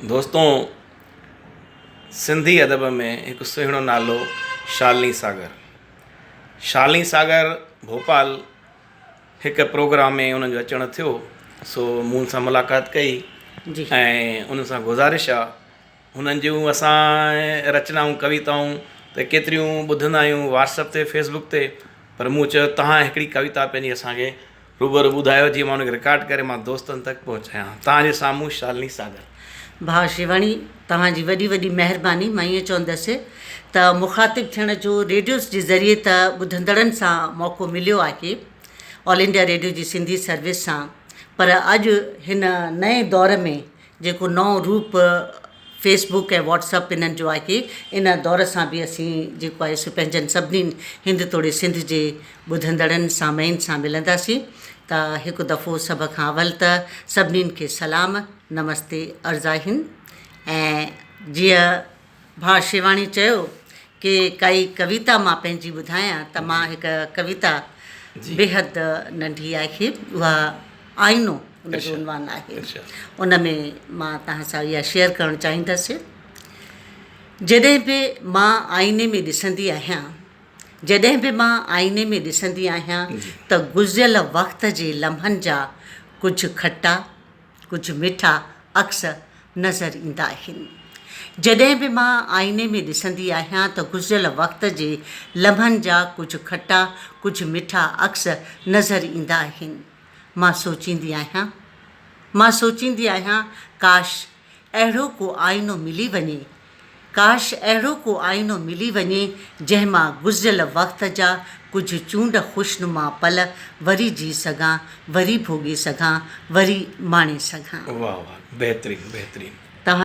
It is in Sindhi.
دوستو سنڌي ادب ۾ هڪ سهڻو نالو شالني ساگر شالني ساگر ڀوپال هڪ پروگرام ۾ انهن جو اچڻ ٿيو سو مون سان ملاقات ڪئي جي ۽ انهن سان گذارش آ هنن جون اسان رچنائون ڪويتائون ته ڪيتريون ٻڌندا آهيون واٽس اپ تي فيس بڪ تي پر مون چيو توهان هڪڙي ڪويتا پنهنجي اسان کي روبرو ٻڌايو جيئن مان ان کي رڪارڊ ڪري مان دوستن تڪ پهچايان توهان جي سامهون شالني ساگر. ڀاء شيواڻي توهان جي وڏي وڏي مهرباني مان ائين چوندس ته مخاطب ٿيڻ جو ريڊيوز جي ذريعي ته ٻڌندڙن سان موقعو مليو آهي آل انڊيا ريڊيو جي سنڌي سروس سان پر اڄ هن نئين دور ۾ جيڪو نئون روپ فيس بڪ ۽ واٽس اپ انهن جو آهي ان دور سان به اسين جيڪو آهي سو پنهنجن سڀني هند توڙي سنڌ جي ٻڌندڙن سامعين سان ملنداسين ته هڪ دفعو سڀ کان اول ته سڀني کي سلام نمستي عرض آهن ۽ جيئن ڀاء شيواڻي چيو ڪي ڪائي ڪويتا مان پنهنجي ٻڌايان ته مان هڪ ڪويتا بيحد ننڍي آهي اها آئينو ان جو عنوان آهي ان ۾ مان توهان سان اها شيئر ڪرڻ چاهيندس جڏهن به مان آئيني ۾ ڏسندي آهيان جڏهن به مان آئيني ۾ ڏسندي آهيان ته گذريل وقت جي لمحن جا ڪجهه کٽا ڪجهه مٺا عڪس نظر ايندا آهن. جڏهن به مان آئيني ۾ ڏسندي آهيان ته گذريل وقت جي لمحن جا ڪجهه کٽا ڪجهه مٺا عڪس نظر ايندا آهن. مان سوچيندي آهيان مان سوچيندي آهيان ڪاش اهڙو ڪو آئينو ملي وڃي ڪاش اهڙو ڪو آئينو ملي وڃي جنهن مان گذريل وقت جا ڪجهه چونڊ خوشنما پل وري جي سگهان، وري ڀوڳي سگهان، وري ماڻي سگهان. واھ واھ بهترين بهترين.